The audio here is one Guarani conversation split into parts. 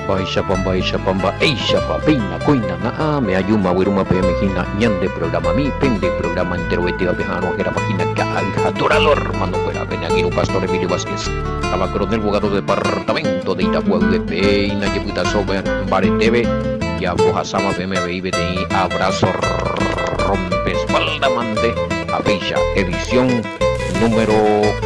Mba'éichapa, mba'éichapa, mba'éichapa, péina kóina na'ãme ajúma aguerúma peẽme hína ñande programami, pende programa enterovetéva peha'arõ hérava hína Ka'ay ha Toralo hermano-kuéra, pene angirũ Pastor Emilio Vázquez, táva Coronel Bogado departamento de Itapúa-yve, péina jepytaso mbaretéve japohasáma peẽme avei peteĩ abrazo rompe espalda mante ha péicha edición número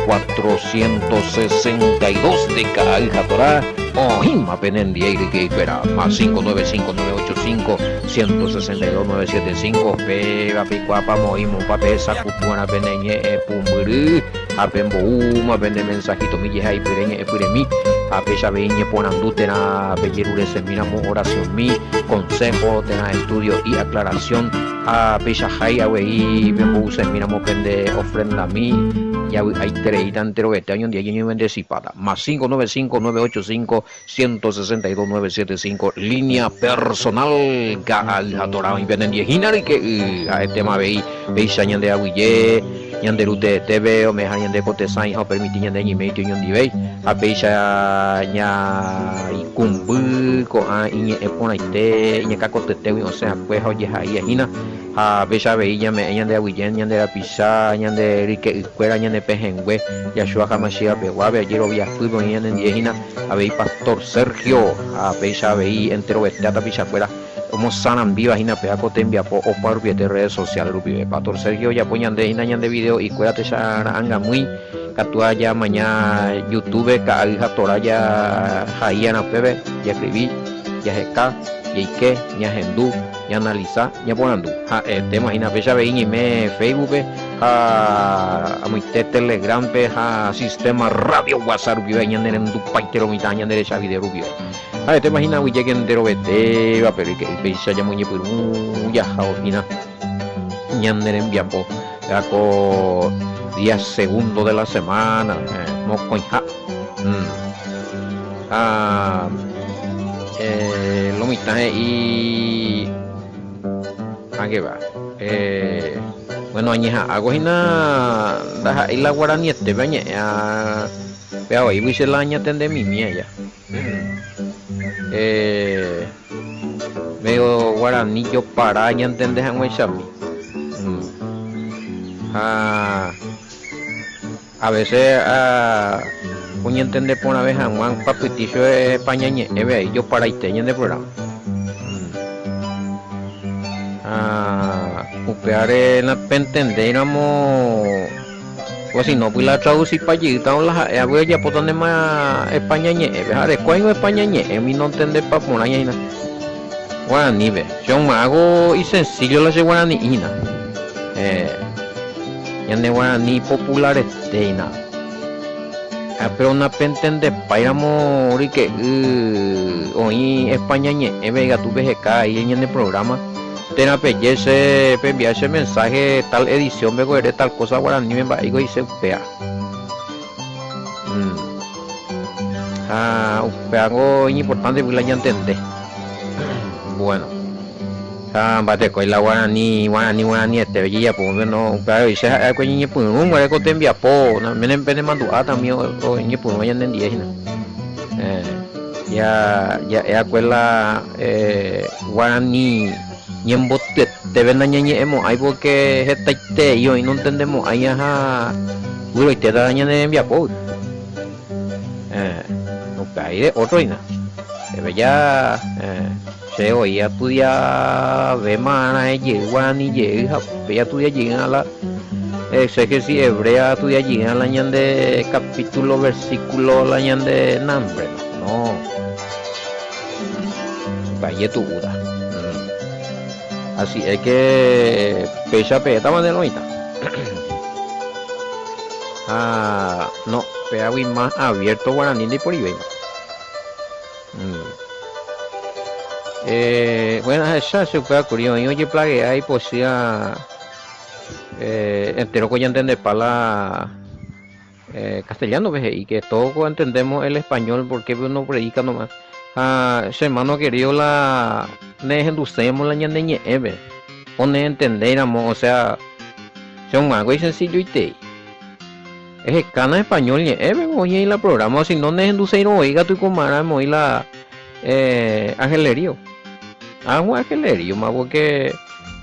462 de Ka'ay ha Torá oĩma pene ndiéi ryke'ykuéra, más 595 985 162 975, péva peikuaápa moĩmopa pehesakutuarã pene ñe'ẽ pumbyry ha pemboúma pene mensajitomi jehaipyre ñe'ẽpyremi ha péicha avei ñeporandu térã pejeruresemíramo oracionmi, consejo térã estudio y aclaración ha peichahái avei pembo'usemíramo pende ofrendami javy'aitereíta enterovete oñondive ñañoivendesipáta. Más 595 985 162 975 línea personal ka'ay ha Torá oĩ penendie hína ryke'y ha'etéma avei péicha ñande aguyje ñande Ru teetépe ome'ẽha ñande ko tesãi ha opermiti ñande ñeiméiti oñondivéi ha péicha ñaikũmby ko'ã iñe'ẽ porãite iñakãkotyetégui osẽ akue ha ojehaíva hína Ha péicha avei ñame'ẽ ñande aguyje ñande rapicha, ñande ryke'ykuéra, ñane pehẽngue, Yahshua Hamashiach peguápe, ajeroviapýpe oĩ ñanendie hína, avei Pastor Sergio, ha péicha avei enterovete tapichakuéra omosarambíva hína péva ko tembiapo opa rupiete redes sociales rupive. Pastor Sergio ojapo ñande hína ñande video'ikuéra techara'angamýi, katu aja maña YouTube ka'ay ha Torah jahai upépe, jaescribi, jaheka, jaike, ñahendu. Ñaanalisa, ñaporandu. Ha'etéma hína péicha avei ñaime Facebook-pe ha amoite Telegram-pe ha sistema radio WhatsApp rupive ñane rendupaite mitã ñande recha video rupive. Ha'etéma hína aguyjéke enterovetéva péro ike'y péicha ñamoñepyrũ jahávo hína ñane rembiapo ha ko día segundo de la semana mokõiha. Ha lo mitã he'i ángeva, bueno añeha'ãko hína ndaha'éi la guaranietépe añe'ẽ péva vaígui che la añatendemimi aja. Medio guarani jopara añantende hag̃uaichami. Ha. A veces oñentende porãve hag̃ua papytícho España ñe'ẽve ahí joparaite ñande programa. Ha upévare napentendéiramo o si no pues la traducipa jeýta la ha'e avy ojapóta ndéma España ñe'ẽpe. Ha rekuáingo España ñe'ẽ umi nontendepa porã ñaína guaranípe. Che omago isencillo la che guarani'i hína. Ñane guarani popularete hína. Ha péro napentendepáiramo ryke'y oĩ España ñe'ẽme ikatu peheka ahí ñane programa térã peje che peenvia che mensaje tal edición-pe ko ere tal cosa guaraníme mba'éiko he'ise upéva. Ha upévango iñimportante la ñantende. Bueno. Ha mba'etekói la guarani, guarani, guaraniete ojejapo, no, upéva avei che ha'e va'ekue ñañepyrũ guare ko tembiapo, pene penemandu'áta umi oñepyrũva ñanendie hína. Ja ja'e va'ekue la guarani ñembotyetépe nañañe'ẽmo'ãi porque hetaiterei oĩ nontendemo'ãi ha vyroitéta ñane rembiapógui. Upéva rire ótro hína. Pépe ja. Che voi astudiavéma raẽ jey guarani jey ha upéi astudia jeýrã la exégesis hebrea astudia jeýrã la ñande capítulo versículo la ñande nambre no upéva ijetu'úta así es que péicha peẽtama ne roĩta ha no péagui más abierto guarani ndaiporivéima. Eh, bueno, ahecha che upéva kuri oĩ ojeplagea ipochýva eh, entero ko ñantendepa la eh, castellano-pe he'i que todo ko entendemos el español porque uno predica nomás. Ha che hermano querido la nehendusémo la ñane ñe'ẽpe o neentendéiramo, o sea, che omyakue isencilloitei. Ehekána español ñe'ẽme oĩ la programa, si no nehenduseirõ voi katu ikomarã emoĩ la. Angelerío. Ag̃ua Angeleríoma porque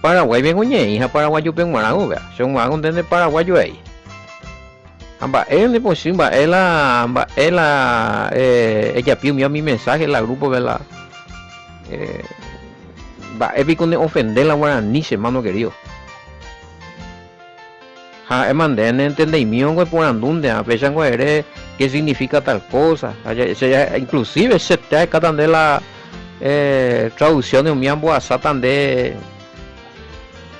Paraguáipe oñe'ẽ ha paraguayope g̃uarã upéva. Che g̃uarã nde nde paraguayo ai. Ha mba'e nde pochy mba'e la mba'e la ejapi umi umi mensaje la grupo-pe la mba'e piko ne ofende la guarani che hermano querido. Ha ha'éma nde nentendeimívo eporandúnte ha péichango ere qué significa tal cosa. Ha che inclusive chete ahekáta nde la traducciones umi ambohasáta nde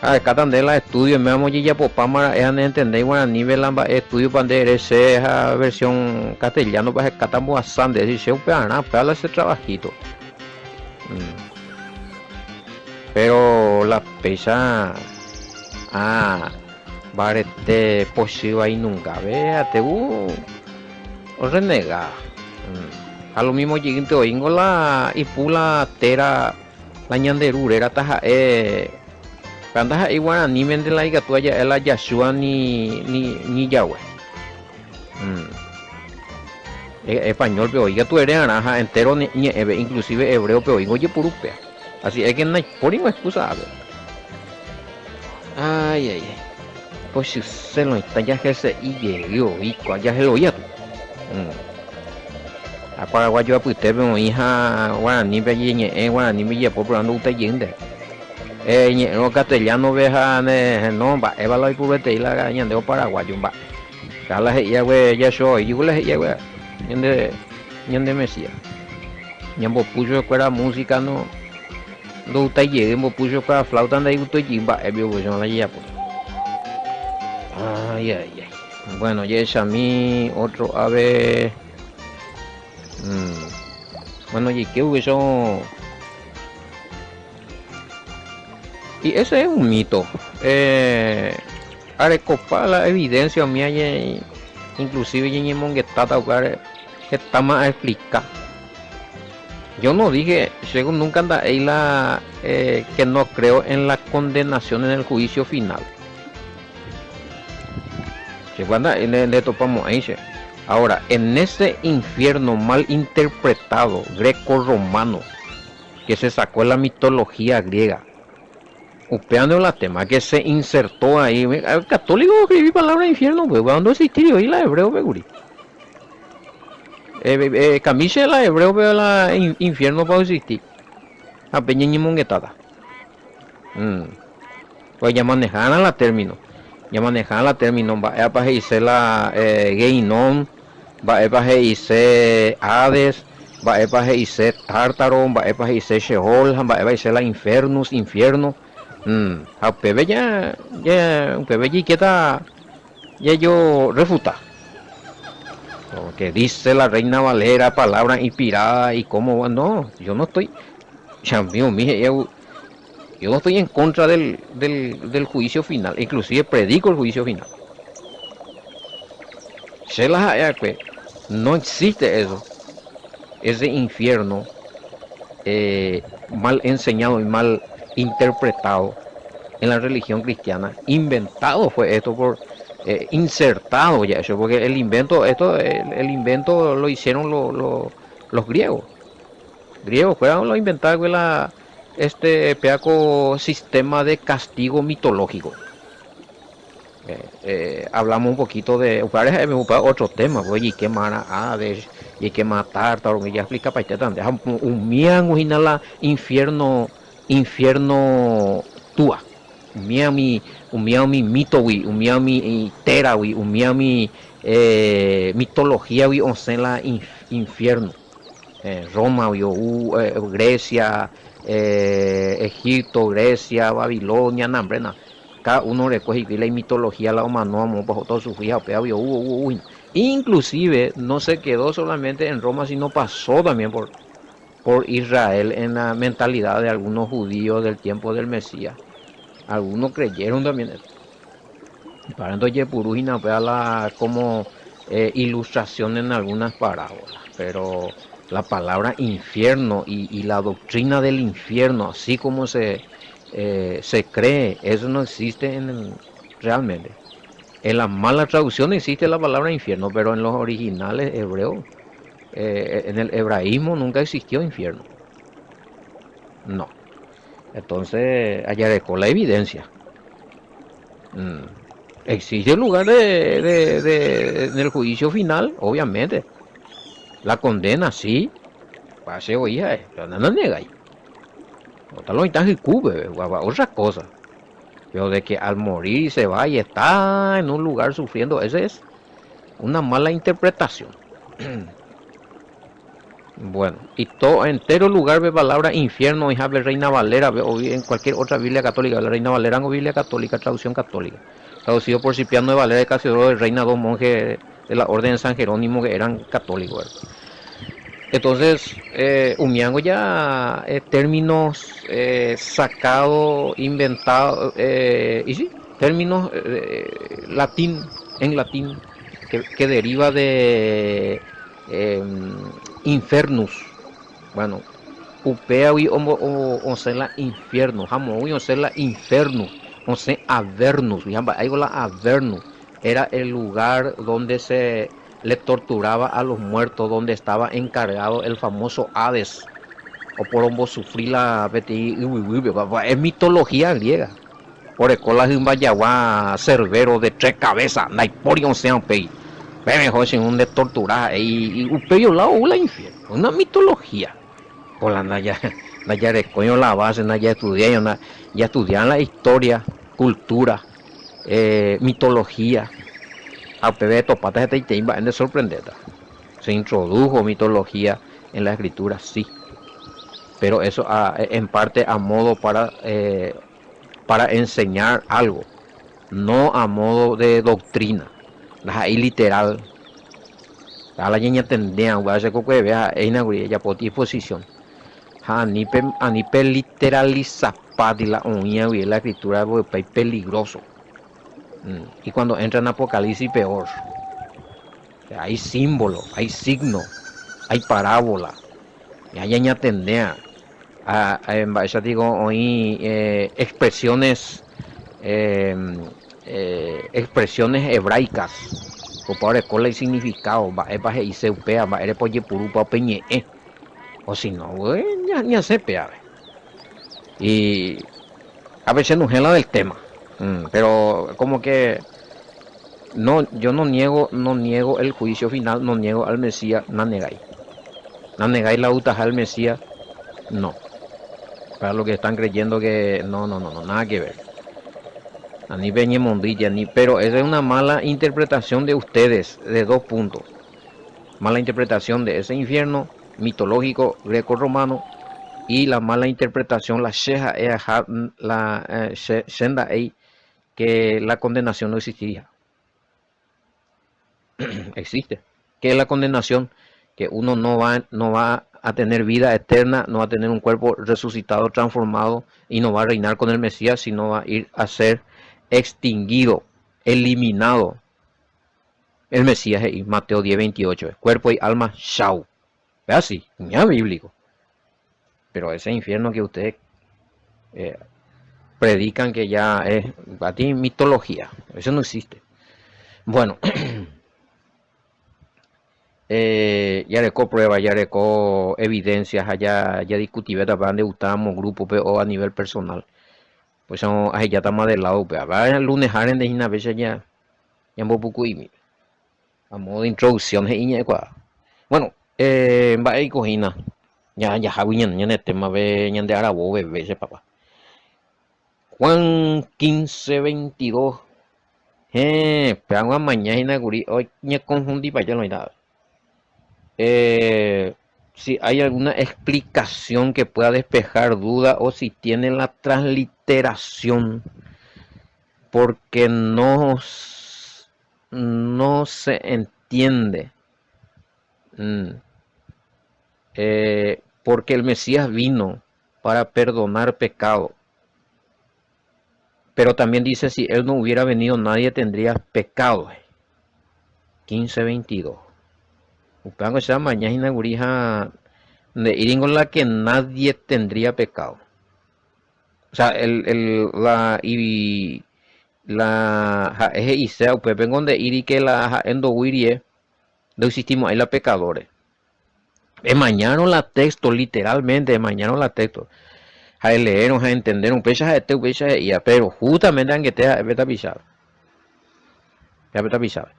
ahekáta nde la estudio oiméramo ojejapopáma ra'e ha neentendéi guaranípe la mba'e estudiopa nde ere che ha versión castellano-pe ahekáta ambohasa nde si che upearã upéva la che trabajito. Péro la péicha ah mbarete pochy vainungave atevu orrenega. Ha lo mismo jeýnte oĩngo la ipu la téra la ñande ru réra taha'e ha ndaha'éi guaranímente la ikatúva ja'e la Yahshua ni ni Yahweh. Español-pe oĩ katu ere arã ha entero ñe'ẽpe, inclusive hebreo-pe oĩngo ojepuru upéva. Así es que ndaipóringo excusa ápe. Ay, ay, ay. Pochyse loĩta jajese'i jey oĩ kua jahero'i atu. Ha paraguayo apytépe oĩ ha guaranípe ñe'ẽ, guaranípe ijapo pero ndoúta jeýnte. Ñe'ẽrõ castellano-pe ha ne no mba'éva la oipuruetei la ñande paraguayo mba'e. Kala he'i hague Yahshua oĩ jeko la he'i hague ñande ñande Mesías. Ñambopu chupekuéra música no ndoutái jey mbopu chupekuéra flauta ndaigustoi jey mba'épe upéicharõ la jajapo. Ay, ay, ay. Bueno, jahechami otro ave. Bueno, jaike upéicharõ. Y ese es un mito. Eh, arekopa la evidencia umi inclusive ñañemongetáta upévare hetáma aexplica. Yo no dije, che nunca nda'éi la eh, que no creo en la condenación en el juicio final. Che nda'éi ndetopamo'ãi che. Ahora, en ese infierno mal interpretado greco-romano, que se sacó la mitología griega. Upéva la tema que se insertó ahí. El católico escribí palabra infierno, pues, cuando existió ahí la hebreo, pe, eh, eh, camisa la hebreo, pero la infierno para existir. Ha pe ñañemongetáta. Mm. Pues ya manejaran la término. Ya manejaran la término. Mba'épa he'ise la eh, Geinom, mba'épa he'ise Hades, mba'épa he'ise Tártaro, mba'épa he'ise Sheol, ha mba'épa he'ise la Infernus, infierno. Mm. Ha upépe ja, ja upépe jaikéta jajo refuta. Lo que dice la Reina Valera, palabra inspirada y cómo, no, yo no estoy, amigo mío, yo no estoy en contra del, del, del juicio final, inclusive predico el juicio final. Che la ha'e no existe eso, ese infierno eh, mal enseñado y mal interpretado en la religión cristiana. Inventado fue esto por eh, insertado ya eso, porque el invento, esto, el, invento lo hicieron los griegos. Griegos fueron los inventaron la, este peaco sistema de castigo mitológico. Eh, eh, hablamos un poquito de otro tema, pues, y qué mara Hades, y qué matar, tártaro, ya explica para también. Un la infierno, infierno túa. Umi umi umi mito-gui, umi umi téragui, umi umi eh, mitología-gui osẽ la infierno. Eh, Roma-gui ou, eh, Grecia, eh, Egipto, Grecia, Babilonia, nambrena. Cada uno reko hikuái la mitología la omano amópa todo sufrí ha upévagui ou ou ou. Inclusive no se quedó solamente en Roma, sino pasó también por, por Israel en la mentalidad de algunos judíos del tiempo del Mesías. Algunos creyeron también eso. Para entonces la como eh, ilustración en algunas parábolas. Pero la palabra infierno y, y la doctrina del infierno, así como se, eh, se cree, eso no existe en el, realmente. En la mala traducción existe la palabra infierno, pero en los originales hebreos En el hebraísmo nunca existió infierno. No. Entonces, ajareko la evidencia. Mm. Existe el lugar de, de, de, en el juicio final, obviamente. La condena, sí. Pase oía, no, no negáis. Otra cosa. Pero de que al morir se va y está en un lugar sufriendo, esa es una mala interpretación. Bueno, y todo entero lugar ve palabra infierno y habe Reina Valera o en cualquier otra Biblia católica, la Reina Valera o Biblia católica, traducción católica. Traducido por Cipriano de Valera de Casiodoro de Reina, dos monjes de la Orden de San Jerónimo que eran católicos. Entonces, umiango ya términos sacados, inventados, y sí, términos latín, en latín, que deriva de infernus. Bueno, upéagui osẽ la infierno, ha moõgui osẽ la infernus, osẽ avernus, ha mba'éiko la avernus, era el lugar donde se le torturaba a los muertos, donde estaba encargado el famoso Hades, oporombosufri la peteĩ yvyguýpe, es mitología griega. Oreko la hymba jagua Cerbero de tres cabezas, ndaipóri osẽ upéi. Pe mejor si un de tortura ha'e y upéi ola ou la infierno. Una mitología. Por la ndajarekói la base, ndajaestudiái, jaestudian la historia, cultura, mitología. Ha upépe topáta hetaitei mba'e nde sorprendéta. Se introdujo mitología en la escritura, sí. Pero eso en parte a modo para enseñar algo, no a modo de doctrina. Ndaha'éi literal. La ñañatendéva che kokueve ha'éina kuri ejapo disposición. Ha ani pe literalizapáti la oĩva guive la escritura porque es peligroso. Y cuando entra en Apocalipsis peor. Hay símbolo, hay signo, hay parábola. Ya ñañatendéva. Mba'éicha digo oĩ expresiones hebraicas. Opa oreko la significado, mba'épa he'ise upéva, mba'érepa ojepurúpa upe ñe'ẽ. O si no, ñasẽ péave. Y a veces no la del tema. Pero como que no, yo no niego, no niego el juicio final, no niego al Mesías, no negáis. No negáis la utaja al Mesías, no. Para los que están creyendo que no, no, no, no, nada que ver. Ani peñemondilla, ni, pero esa es una mala interpretación de ustedes, de dos puntos. Mala interpretación de ese infierno mitológico greco-romano y la mala interpretación, la sheja, la shenda que la condenación no existiría. Existe. ¿Qué es la condenación? Que uno no va a tener vida eterna, no va a tener un cuerpo resucitado, transformado y no va a reinar con el Mesías, sino va a ir a ser extinguido, eliminado. El Mesías, y Mateo 10, 28, cuerpo y alma, chau. Es así, ya bíblico. Pero ese infierno que ustedes predican que ya es a ti mitología, eso no existe. Bueno, jareko prueba, jareko evidencias, allá ya discutí, ¿verdad? de gustamos grupo o a nivel personal. Pues ya estamos de lado, pero el lunes haren de hina veces ya ya mbopuku'imi. A modo de introducción he'i Bueno, mba'éiko hína ya jahágui ñane tema pe ñande aravo veve che papá. Juan 15, 22. Péva maña hína kuri oñeconfundipaite oĩta. Si hay alguna explicación que pueda despejar duda o si tiene la transliteración, porque no, no se entiende. Porque el Mesías vino para perdonar pecado. Pero también dice, si él no hubiera venido, nadie tendría pecado. 15:22. Upévango che amaña hína kuri ha nde'íringo la que nadie tendría pecado. O sea, el, la, y, la ha'e he'iséva upépengo nde'íri que la ha'e ndoguirie ndoexistimo'ãi la pecadores. Emañárõ la texto, literalmente emañárõ la texto, ha eleérõ ha entendérõ, upéicha ha'ete upéicha he'íva, pero justamente angete ha'e pe tapichápe. Pe tapichápe.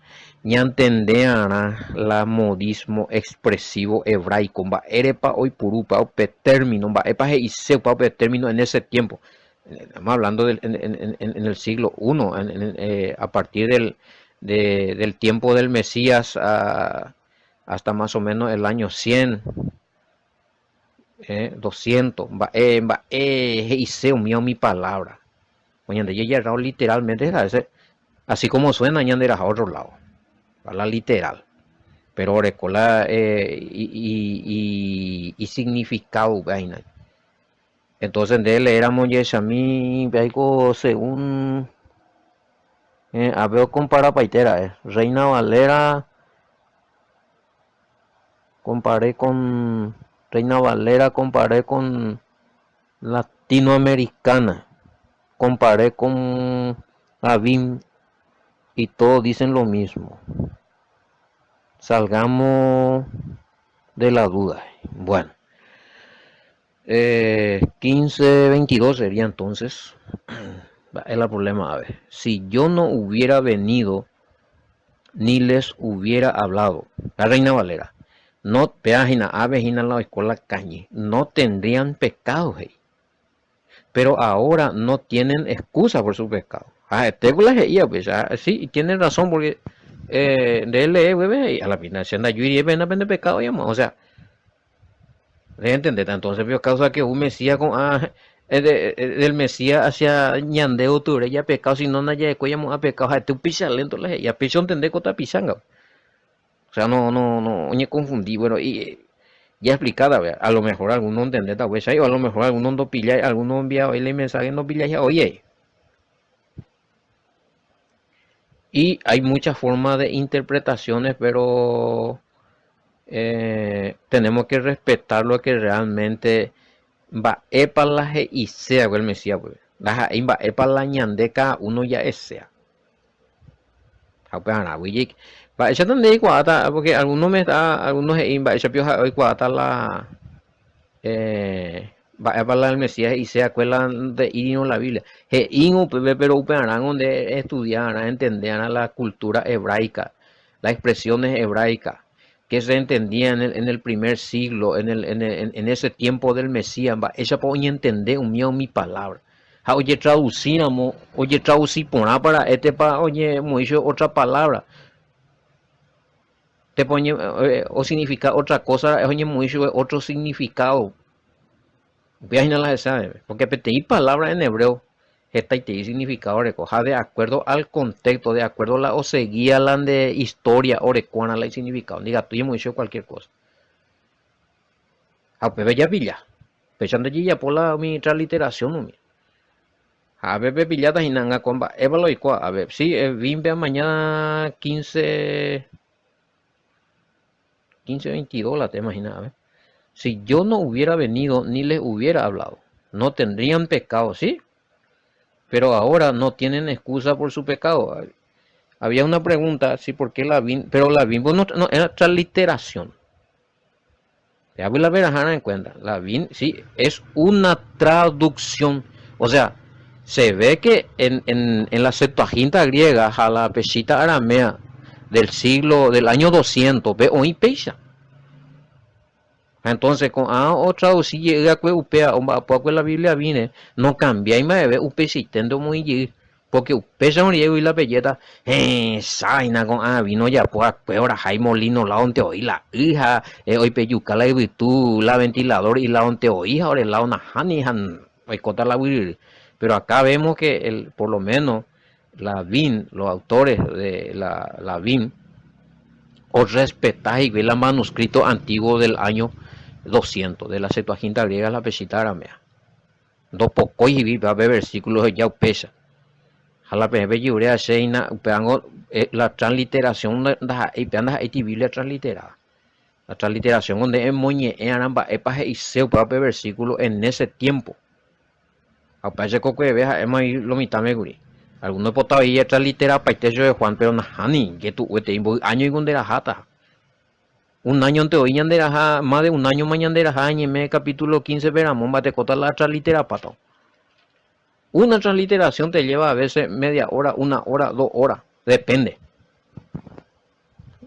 Ñantende'arã la modismo expresivo hebraico, mba'érepa oipurúpa upe término, mba'épa he'ise upa upe término en ese tiempo. Estamos hablando del, en, en, en, en el siglo I, a partir del, de, del tiempo del Mesías a, hasta más o menos el año 100, 200, mba'e, mba'e he'ise umíva umi palabra. Ñande jajarrao literalmente a veces, así como suena ñande raha otro lado, la literal. Pero oreko la isignificado upe aína. Entonces nde leéramo jahechami peaiko según ápe okomparapaite ra'e Reina Valera comparé con Reina Valera comparé con Latinoamericana comparé con Abim y todos dicen lo mismo salgamos de la duda bueno 15, 22 sería entonces. Es la problema, a ver. Si yo no hubiera venido, ni les hubiera hablado. La Reina Valera. No, péa hína, ave hína la escuela cañi. No tendrían pecado, hey. Pero ahora no tienen excusa por su pecado. Ah, este la he'ía, pues, ah, sí, y tienen razón porque de él a la final, se anda yo iría pena pecado, digamos. O sea, de entender, entonces, pero causa que un Mesías con ah, del Mesías hacia ñande octubre ya pecado, si no na ya a pecado, este un lento la ya picho entender cota pichanga. O sea, no, no, no, oñe confundí, bueno, y ya explicada, vea, a lo mejor alguno entende esta vez, o a lo mejor alguno no pilla, alguno envía el mensaje no pilla, ya, oye. Y hay muchas formas de interpretaciones, pero tenemos que respetar lo que realmente mba'épa la he'ise el Mesías, pues. Ndaha'éi mba'épa la ñande cada uno ja'esea. Ha upearã mba'éichata nde eikuaáta, porque alguno me está, alguno he'i mba'éicha pio ha'e oikuaáta la mba'épa la el Mesías he'ise akue la nde'írirõ la Biblia. He'írõ upépe, pero upearãngo nde estudiarã, entendearã la cultura hebraica, las expresiones hebraicas que se entendía en el primer siglo, en ese tiempo del Mesías, mba'éichapa oñentende umíva umi palabra. Ha ojetraducíramo, ojetraduci porã para'étepa oñemoĩcho otra palabra. Tepa oñe, o significa otra cosa, oñemoĩ chupe otro significado. Upéva hína la hesãve, porque peteĩ palabra en hebreo hetaitei significado oreko, ha de acuerdo al contexto, de acuerdo la oseguía la nde historia orekóarã la isignificado, ndikatúi oñemoĩ chupe cualquier cosa. Ha upépe japilla, péicha ndejejapo la umi transliteración umi. Ha ápe pepilláta hína ág̃a ko mba'épa la oikóva, a ver, sí, vimpe amaña 15, 15, 22 la tema hína, a ver. Si yo no hubiera venido ni les hubiera hablado, no tendrían pecado, ¿sí? Pero ahora no tienen excusa por su pecado. Había una pregunta, sí, ¿por qué la vin? Pero la vin, no, no, era transliteración. Ya voy a ver en cuenta. La vin, sí, es una traducción. O sea, se ve que en la Septuaginta griega, a la pesita aramea del siglo, del año 200, ve oĩ péicha. Entonces, con a o traducí llega kue upéa omba'apo la Biblia vine, no cambiái mba'eve upeichaite omoĩ jey. Porque upéicha oĩ la pelleta, hesãina ko'ã vino ojapo akue orahái molino lado oĩ la y ha oipejuka la yvytu, la ventilador y la onte oĩ ha ore lado nahániri ha oikóta la guyryry. Pero acá vemos que el, por lo menos la VIN, los autores de la VIN, o respetáis el manuscrito antiguo del año 200, de la Septuaginta griega, la Peshitta aramea. Ndopokói hivi pe versículo ya upéicha. Ha la peẽ pejyure cheína upévango la transliteración ndaha'éi péva ndaha'éiti Biblia transliterada. La transliteración onde emoñe'ẽarã mba'épa he'ise upéva pe versículo en ese tiempo. Ha upéva che kokueve ha'éma lo mitãme kuri. Alguno oipota oĩ transliterapaite de Juan, pero nahániri, jetu'uetei mboy año nde raháta. Un áñonte oĩ ñanderaha, más de un áñoma ñanderaha añeme capítulo 15-pe ramo mba'etekóta la transliterapáta. Una transliteración te lleva a veces media hora, una hora, dos horas, depende.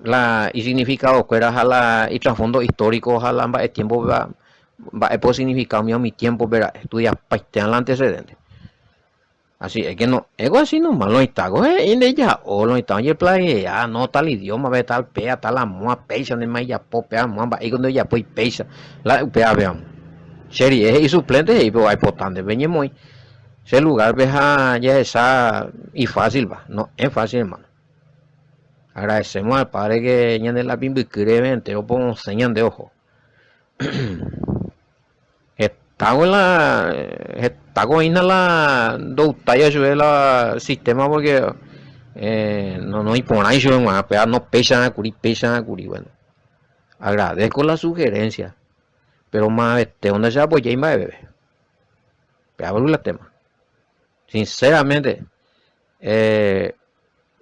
La isignificadokuéra ha la itrasfondo histórico ha la mba'e tiempo-pe mba'épa osignifica umi umi tiempo-pe ra'e, estudiapaite la antecedente. Así es que no, ego así nomás, lo itago he'i nde ija'o, lo ita ojeplagea, no tal idioma pe tal péa, tal amóa péicha nde ma ijapo péa amóa mba'éiko nde ojapói péicha, la upéva pe amo. Che rie he'i suplente he'i pe aipota nde pe ñemoĩ che lugar pe ha jahecha ifácilpa, no es fácil hermano. Agradecemos al Padre que ñande lápiz mbyky reheve entero po osẽ ñande oho. Hetáko la hetáko oĩna la ndogutáiva chupe la sistema porque no noiporãi chupe g̃uarã péva no péicha kuri péicha kuri bueno agradezco la sugerencia pero mavete ndacheapoyái mba'eveve péva la tema sinceramente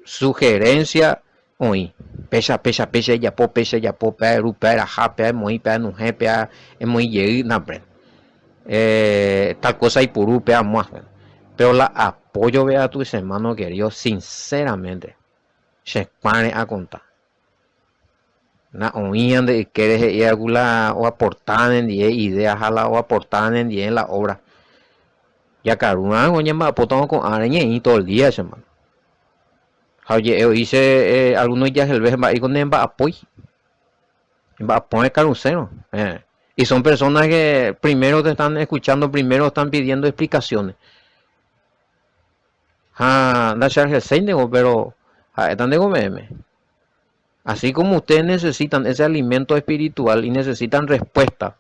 Sugerencia oĩ, péicha, péicha, péicha ejapo, péicha ejapo, péa eru, péa eraha, péa emoĩ, péa enuhẽ, péa emoĩ jey, napre. Tal cosa aipuru, péa amóa. Pero la apoyo vea tus hermano querido, sinceramente, che kuãre akonta. Na oĩ ñande ykére he'íva ku la oaporta nendie idea ha la oaporta nendie en la obra. Jakarúrã oñemba'apótava ko'ãre ñe'ẽ todo el día che hermano. Ha oje'e oĩ che alguno ijahelve mba'éiko nemba'apói. Emba'apo ekarusérõ. Y son personas que primero te están escuchando, primero están pidiendo explicaciones. Ha ndachearheséi ndéko pero ha'éta ndéko peẽme. Así como ustedes necesitan ese alimento espiritual y necesitan respuesta,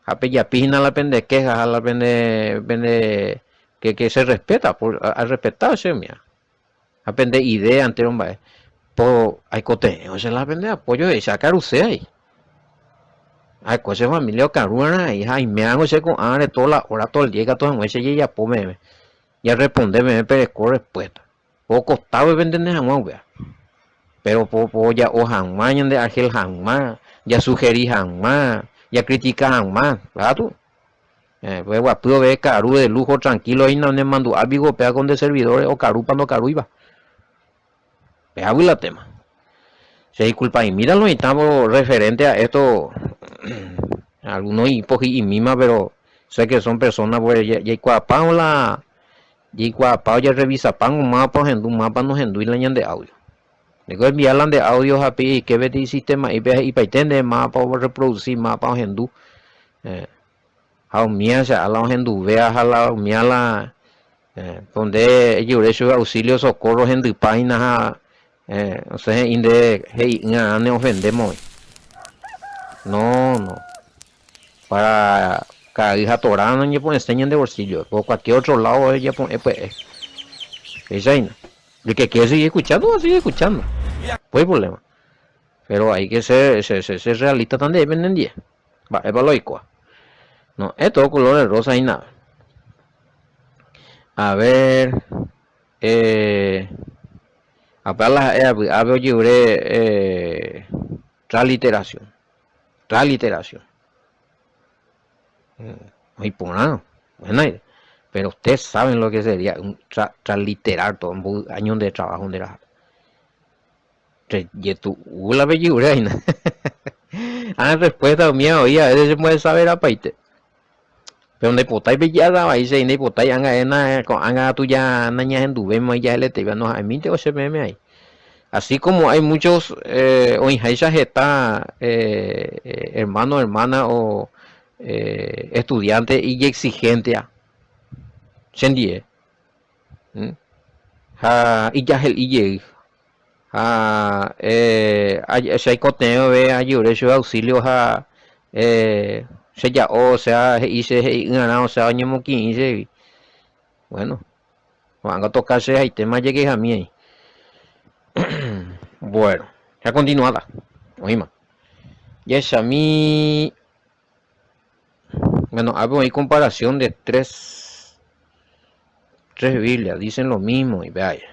ha pejapi hína la pende queja ha la pende, pende, que, que se respeta, por, arrespeta che umía, ha pende idea entero mba'e, po aikotevẽ che la pende apoyo he'i che akaruse ai. Aiko che familia okarúrã ai ha aimérango che ko'ãre toda la hora, todo el día ikatu hag̃ua che jejapo meve, jarresponde meve pereko respuesta. Okostávo pentende hag̃ua upéva. Péro poja'o hag̃ua, ñande arhél hag̃ua, jasuheri hag̃ua, jakritika hag̃ua, katu. Peguapy ove karu de lúho trankílo hína nemandu'a piko upéva ko nde servidóre okarúpa ndokarúipa. Péagui la téma. Che diskulpa'imíta lo mitãvo referente a esto, alguno ipohy'imíma péro sé que son persona pues jaikuaapávo la Jaikuaapa ojerrevisapángo mávapa ohendu mávapa nohendúi la ñande audio. Ndéko envia la nde audio ha pe eike peteĩ sistema'ípe ha he'ipaite ndéve mávapa orreprodusi, mávapa ohendu. Ha umía che la ohenduvéva ha la umía la po nde ejerure chupe auxilio, socorro hendypa hína ha osẽ he'i nde he'i'ỹarã neofende moõi. No, no. Para ka'ay ha torá noñepo'ẽse ñande bolsillo, por cualquier otro lado japo'ẽ pya'e. Péicha hína. El que quiere seguir escuchando, va a seguir escuchando. No hay problema. Pero hay que ser, ser, ser, ser realista también nendie. Mba'épa lo oikóva. No es todo color de rosa hína. A ver, eh, apa la ha'e avy'ápe ojevure eh, transliteración. Transliteración. Oĩ porã, buena idea. Pero ustedes saben lo que sería un transliterar todo mboy año de trabajo nde raha. Rejetu'u la pejyure aína. Ah, respuesta umía oĩ a veces se puede saber apaite. Pero ndaipotái peje'arra vai che, ndaipotái ág̃a ko'ág̃a katu ja nañahenduvéima ijaheletéiva no ha'emínte ko che peẽme ai. Así como hay muchos oĩháicha heta hermano, hermana o estudiante ijexigente-a chendie ha ijahel'i jey ha che aikotevẽve ajerure chupe auxilio ha cheja'o osea he'i che he'i'ỹarã osea oñemoki'ĩ chégui. Bueno, ko'ág̃a toka che haitéma jekehami aĩ. Bueno, ha continuada, oĩma. Jahechami, bueno, ápe oĩ comparación de tres, tres Biblias, dicen lo mismo, y vaya.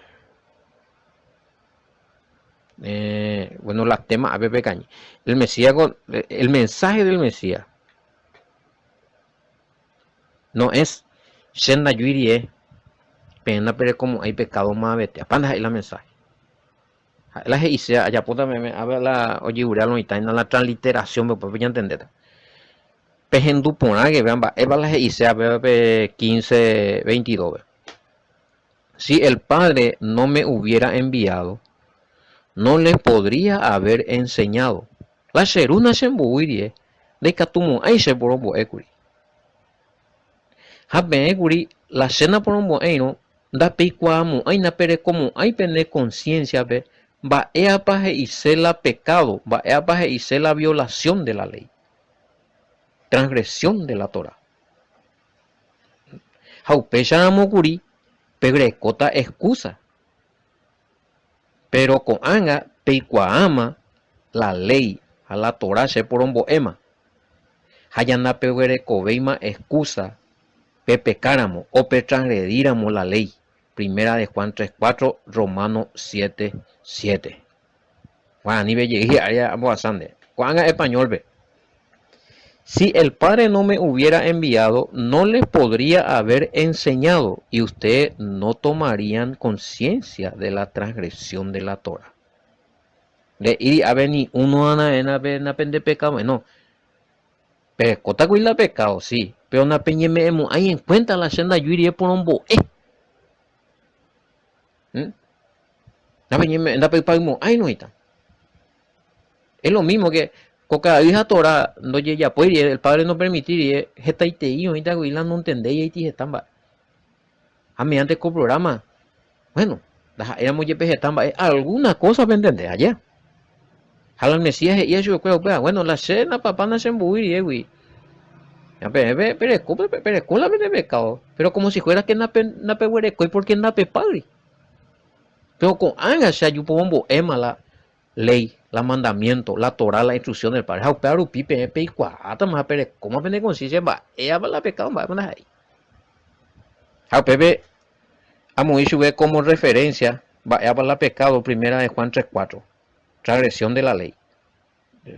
Eh, bueno, la tema ápe pekañy. El Mesías, el mensaje del Mesías no es che ndajúi rie peẽ ndaperekomo'ãi pecado mavete. Apa ndaha'éi la mensaje. Ha'e la he'iséva ajapóta meme ápe la ojegurea lo mitã la transliteración pe upépe ñantendéta. Pehendu porãkeve mba'épa la he'iséva péva pe 15, 22 pe. Si el Padre no me hubiera enviado, no les podría haber enseñado. La che Ru nachemboúi rie, ndaikatumo'ãi che porombo'ékuri. Ha peẽ kuri la che naporombo'éirõ, ndapeikuaamo'ãi, ndaperekomo'ãi pene conciencia-pe mba'éapa he'ise la pecado, mba'éapa he'ise la violación de la ley, transgresión de la Torah. Ha upéicharamo kuri peguerekóta excusa. Péro ko'ág̃a peikuaáma la léi ha la Torá che porombo'éma, ha ja ndapeguerekovéima excusa pepekáramo o petransgredíramo la léi, Primera de Juan tres cuatro, Romanos siete siete. Guarani-pe jey hi'ári ambohasa nde. Ko'ág̃a español-pe. Si el Padre no me hubiera enviado, no les podría haber enseñado y ustedes no tomarían conciencia de la transgresión de la Torah. Nde'íri ave ni uno anaẽna napendepekamo'ãi, no. Perekótakuri la pecado, sí, pero napeñeme'ẽmo'ãi en cuenta la che ndajúi rire porombo'e. ¿Mm? Ndapeypaymo'ãi noĩta. Es lo mismo que ko ka'ay ha Torá ndojejapói rire, el Padre no permití rire, hetaitei oĩta kuri la nontendéi aiti heta mba'e. Ha mediante ko programa, bueno, ndaha'éiramo jepe heta mba'e, alguna cosa pentende, aje? Ha la Mesías he'i chupekuéra upéva, bueno, la che la papá nachemboúi riégui. Ha peẽ pe pereko, pereko la pende pecado, pero como si fuera que ndapeguerekói porque ndapepáyri. Pero ko'ág̃a che aju pomombo'éma la léi, la mandamiénto, la Torá, la instruksión del Padre. Ha upéva rupi peẽ peikuaátama ha perekóma pene konsiénsia mba'épa la pekádo, mba'épa ndaha'éi. Ha upépe amoĩ chupe kómo rreferénsia mba'épa la pekádo Primera de Juan 3:4, transgresión de la léi,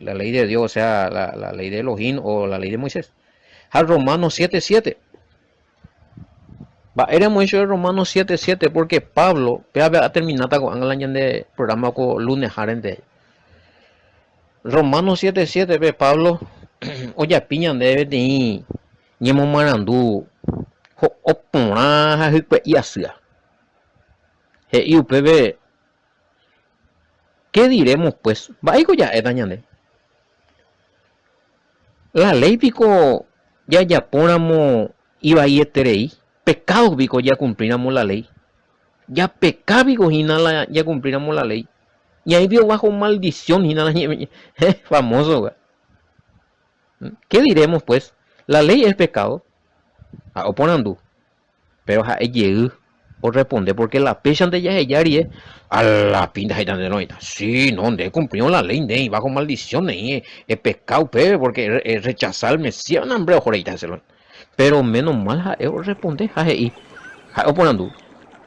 la léi de Dios, o sea, la, la léi de Elohim o la léi de Moisés. Ha Romanos 7:7. Mba'ére amoĩ chupe Romanos 7:7? Porque Pablo, pévape atermináta ko'ág̃a la ñande programa ko lunes hárente. Romanos 7:7-pe Pablo ojapi ñandéve peteĩ ñemomarandu ho'o porã ha hykue'i asýva. He'i upépe, Qué diremos pues? Mba'éiko ja'éta ñande? La léi piko jajapóramo ivaieterei? Pekádo piko jakumplíramo la léi? Japeka piko hína la jakumplíramo la léi? Ñaĩ piko bajo maldición hína la ñe'ẽ famoso-gua? Qué diremos pues? La léi es pecado? Ha oporandu. Péro ha'e jey orresponde pórke la péichante jaheja rie, a la pinta he'íta nde roĩta. Si, no, nde ekumplírõ la léi, nde eĩ bajo maldición, neĩ epeka upépe pórke errechasa al Mesías, nambre oho reíta hese. Péro méno mal ha'e orresponde ha he'i, ha'e oporandu,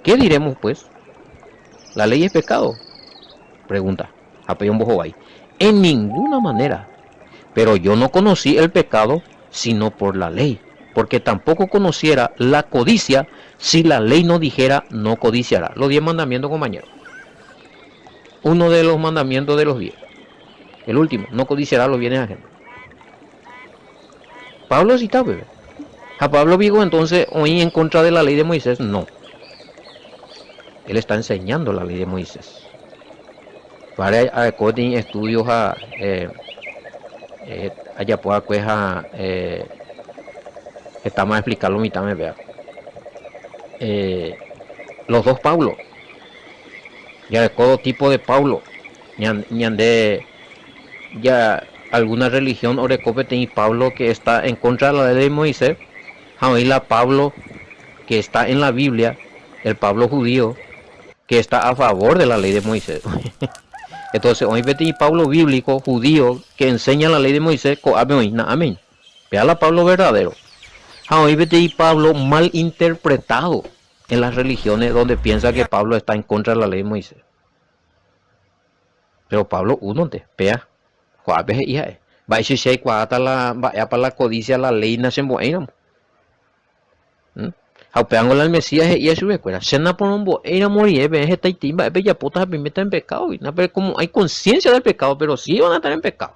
Qué diremos pues? La léi es pecado? Pregunta. Ha upéi ombohovái, En ninguna manera. Pero yo no conocí el pecado sino por la ley, porque tampoco conociera la codicia si la ley no dijera no codiciará. Los diez mandamientos, compañero. Uno de los mandamientos de los diez. El último, no codiciará los bienes ajenos. Pablo cita, bebé. ¿A Pablo Vigo entonces oí en contra de la ley de Moisés? No. Él está enseñando la ley de Moisés. Para arekóti estudio ha eh, eh, ajapo va'ekue ha eh, hetáma explicar lo mitãme péva. Eh, los dos Pablo. Jareko dos tipo de Pablo. Ñande ya alguna religión oreko peteĩ Pablo que está en contra de la ley de Moisés ha oĩ la Pablo que está en la Biblia, el Pablo judío, que está a favor de la ley de Moisés. Entonces oĩ peteĩ Pablo bíblico judío que enseña la ley de Moisés ko'ápe oĩ, na'ámeina. Péa la Pablo verdadero. Ha oĩ peteĩ Pablo mal interpretado en las religiones donde piensa que Pablo está en contra de la ley de Moisés. Pero Pablo únonte, péa, ko'ápe he'i ha'e, Mba'éicha che aikuaáta la mba'épa la codicia la léi nachembo'éiramo? Hmm? Ha upévango la Mesías he'ía chupekuéra, Che naporombo'éiramo rire peẽ hetaitei mba'e pejapóta ha peiméta en pecado-gui. Naperekomo'ãi conciencia del pecado, pero sí van a estar en pecado.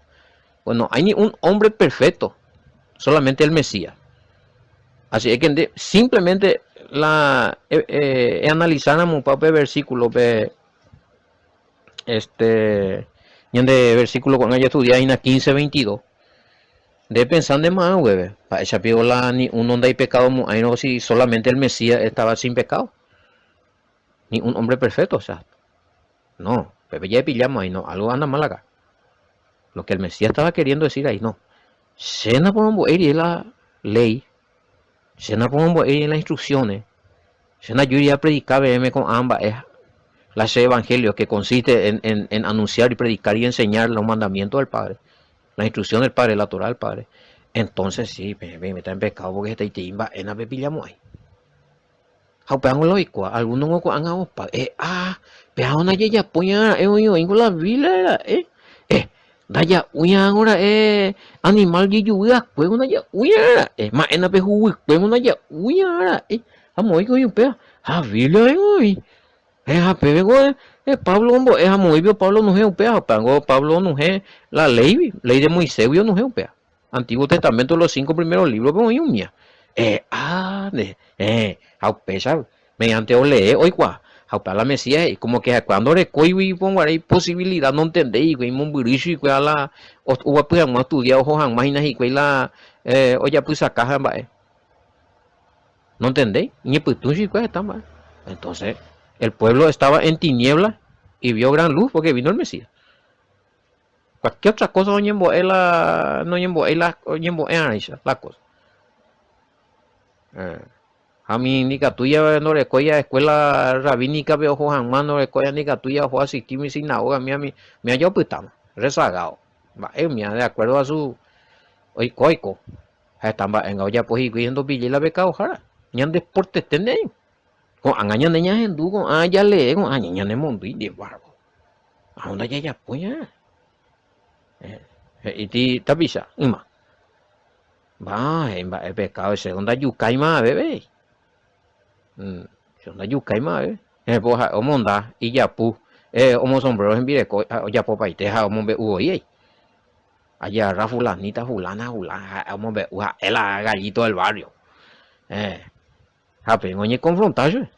Pues no hay ni un hombre perfecto, solamente el Mesías. Así es que nde simplemente la eh, eh, eanalizáramo upe versículo pe este ñande versículo ko'ág̃a jaestudia hína 15:22. Nde epensa nde ma'ã guéve, mba'éicha piko la ni uno ndaipekadomo'ãirõ si solamente el Mesías estaba sin pecado? Ni un hombre perfecto, o sea, no, pépe jaepillámo ahí, no, algo anda mal acá. Lo que el Mesías estaba queriendo decir ahí, no. Che naporombo'éi rire la ley, che naporombo'éi rire las instrucciones, che ndajúi apredica peẽme ko'ã mba'e, la che evangelio que consiste en, en, en anunciar y predicar y enseñar los mandamientos del Padre, la instrucción del Padre, la Torah del Padre. Entonces sí, peẽ peiméta en pecado porque hetaitei mba'e napepillamo'ãi. Ha upévango la oikuaa, alguno ngo ko'ág̃a opa, eh, ah, péva ndajejapói ra'e oĩ oĩngo la Biblia ra'e, eh, ndaja'úi ra'e ra'e animal jejuvy akuévo ndaja'úi ra'e, ma'éna pe huguykuévo ndaja'úi ra'e, ha moõiko oĩ upéva, ha Biblia oĩngo oĩ, eh, ha péveko eh, Pablo ombo'e ha moõipi Pablo onohẽ upéva, ha upévango Pablo onohẽ la léigui, léi de Moisésgui onohẽ upéva. Antiguo Testamento los cinco primeros libros-pe oĩ umía. Eh, ah, nde, eh, ha upéicha mediante olee oikuaa. Ha upéva la Mesías he'i, como que ha'ekuéra ndorekóigui iponguare iposibilidad nontendéi hikuái imombyry chuikuéra la oguapy hag̃ua ostudia oho hag̃ua hína hikuái la eh, ojapysaka ha mba'e. Nontendéi, iñepytũ chuikuéra heta mba'e. Entonces, el pueblo estaba en tiniebla y vio gran luz porque vino el Mesías. Cualquier otra cosa oñembo'e la noñembo'éi la oñembo'e arãicha la cosa. Eh, ha mi ndikatúi jave ndorekói ja escuela rabínica-pe oho hag̃ua ndorekói ja ndikatúi ja oho asisti umi sinagoga umíva mi umíva ja opytáma rezagado mba'e umíva de acuerdo a su oiko oiko ha heta mba'énga ojapo hikuái ndopillái la pekadohára ñande portete ndéi ko'ág̃a ñande ñahendu ko'ág̃a jalee ko'ág̃a ñanemondýi nde bárbaro. Ha ndajajapói arã. He'íti tapicha yma. Mba'e he'i mba'e pecado che ndajukáima aveve. Che ndajukáima aveve. Hepo ha'e omonda ijapu, omosombrero hembireko ha ojapopaite ha omombe'u voi ei. Ajagarra fulanita, fulana, fulana, ha'e omombe'u ha'e la gallito del barrio. Ha peẽ oñekonfronta chupe.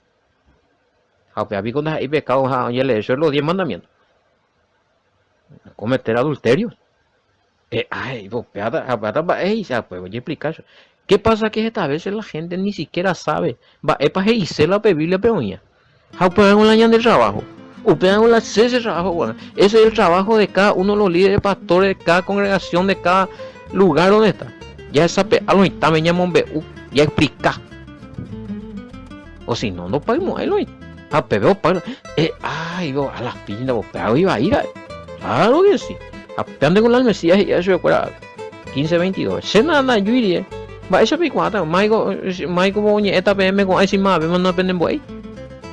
Ha upéva piko ndaha'éi pekádo ha oñelee chupe los diez mandamientos. Cometer adulterio. Eh, ay, upéva ha upéva mba'e he'ise, ha upéva ojeexplika chupe. Qué pasa que heta veces la gente ni siquiera sabe mba'épa he'ise la upe Bíbliape oĩva. Ha upéva la ñande trabajo. Upéva la che che trabajo guarã. Ese es el trabajo de cada uno de los líderes, pastores de cada congregación, de cada lugar donde está. Jahesape'a lo mitãme ñamombe'u, jaexplica. O si no, ndopaymo'ãi lo mitã. Ha upépe opa, eh, ay, a las pintas, upéva ivai ra'e. Claro que sí. Ha upévante con la Mesías he'i chupekuéra 15:22. Che ndajúi rire, mba'éicha peikuaáta, máiko, máiko oñe'ẽta peẽme ko'ã isimavavéma napenembo'éi.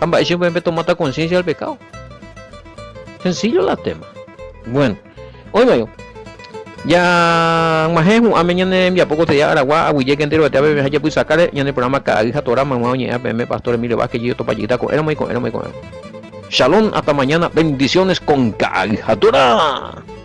Ha mba'éicha peẽ petomáta conciencia del pecado. Sencillo la tema. Bueno, oĩma yo. Jag̃uahẽ hu'ãme ñane rembiapo ko teja aragua aguyjéke enterovete aveve ha japysakáre ñane programa Ka'ay ha Torá mayma oñe'ẽva peẽme Pastor Emilio Vázquez jejotopajýta ko'ẽramo iko'ẽramo iko'ẽramo. Shalom, hasta mañana, bendiciones con Ka'ay ha Torá!